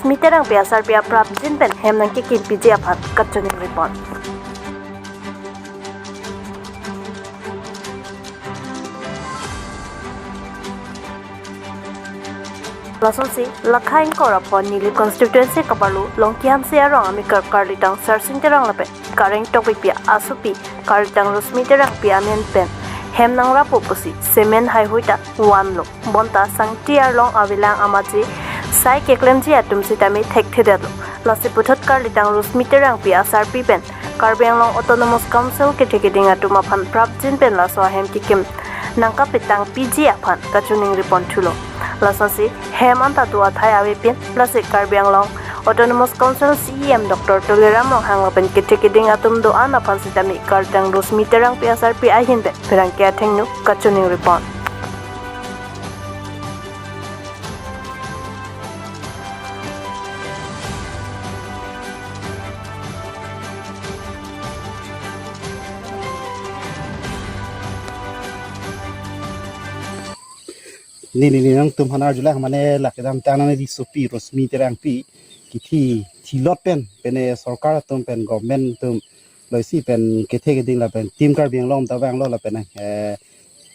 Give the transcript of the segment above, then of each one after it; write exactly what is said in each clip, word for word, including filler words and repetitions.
Rosmi Terangpi asarpi aprapjin pen hem nangkekim piji aphan kachoningripon. Lasonsi, lakha ingkoi ra pho Nilip constituency kaparlo Longki Hanse arong amekar Karlitang Sarsing Terang lapen Kareng Tokbipi asopi Karlitang Rosmi Terangpi amen pen hem nangrapo pusi cement haihui ta vanlo. Bonta sangti arlong avelang amaji sai keklemji atum sitame thekthedetlo. Lasi puthot Karlitang Rosmi Terangpi asarpi pen Karbi Anglong Autonomous Council kethe keding atum aphan prapjin pen laso ahem kekim nangkapetang piji aphan kachoningripon thulo. Lasonsi hem anta do athai avepin, lasi Karbi Anglong Autonomous Council C E M Doctor Tuliram Ronghang lapen kethe keding atum do-an aphan sitame Karlitang Rosmi Terangpi asarpi ahin pen pherangke athengno kachoningripon. Neli, neli nangtum aphan arjulang, mane la kedamtang nangli asopi Rosmi Terangpi kethi thilot pen, pene sorkar atum pen, government atum loisi pen kethe keding lapen Team Karbi Anglong ta vanglo lapen, eh,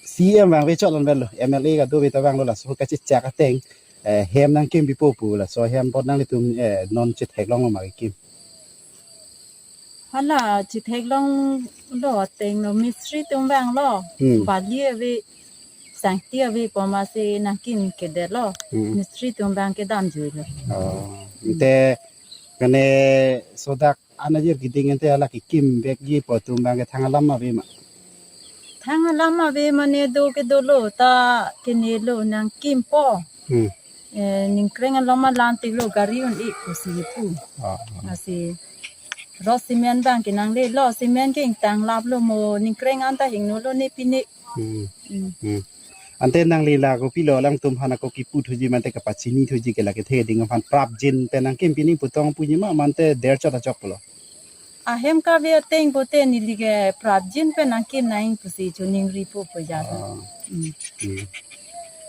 C E M vangve chot lo, M L A kadokave ta vanglo, laso kachechak ateng, eh, hem nangkim pipo pu, laso hem apot nanglitum, eh, non chetheklonglo ma kekim? Hala chetheklonglo ateng lo, mistri atum vanglo. Hmm. Bali ave, sangti ave pu amatsi nangkimkedetlo. Hmm. Mistri atum vang kedamjuilo. Oh, ante kane sodak anajir keding ante hala kekim vekji pu atum vang ke thang alam ave ma? Thang alam ave, mane do ke dolo ta kenelo nangkimpo. Hmm. Eh, ningkreng along ma lamtiklo, gari un-e pusi pu. Ah. Lasi ro cement vang ke nanglelo, cement ke ingtanglaplo, mo ningkreng anta hingnolo ne pine. Hmm. Hmm. Hmm. Ante nangli la kopilo, alangtum aphan ako kipu thuji mante kapachinithuji ke la kethe keding aphan prapjin pen nangkim pini putong puji ma, mante der chot achok pulo? Ahem kave ateng pote neli ke prapjin pen nangkim nang pusi choningripo pu ja. Ah. Hmm. Hmm.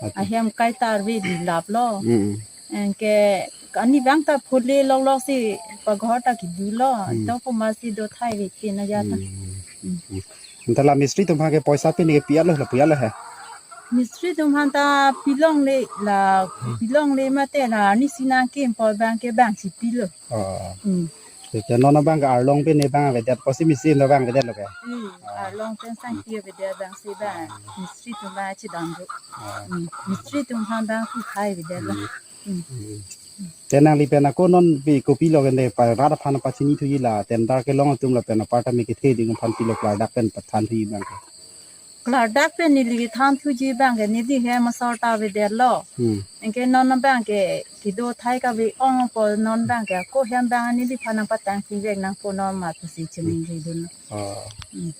Ati. Ahem kaitar ave, lilaplo. Hmm. Anke ani vang ta phule loklok si paghor ta kedoilo. Hmm. To pu amatsi do thai ave pin aja ta. Hmm. Hmm. Hmm. Ante la mistri atum aphan ke poisa pini ke pi-etlo, la pu-etlo he? Mistri atum aphan ta pilongle, la pilongle mate la arnisi nangkimpo abang ke bangsi pilo. Oh. Hmm. Tete non abang ke arlong pine vang avedet, pusi mistri atum vang avedetlo ke? Hmm. Oh. Arlong pen sangti avedet abangsi vang mistri atum vang chedam do. Oh. Hmm. Mistri atum aphan vang pu khai avedetlo. Hmm. Hmm. Hmm. Te nangli pen ako non pi kopilo ke, ne pa rat aphan pachinithuji, la tender kelong atum lapen aparta me kethe keding aphan pilo klardak pen pathanthuji abang ke? Klardak pen neli kethanthuji abang ke neli hem asor ta avedetlo. Hmm. Anke non abang ke kedo thai kave-ong pu, non abang ke ako hem abang neliphan nangpatangpi vek nangpo non ma pusi choningridun. Oh. Hmm.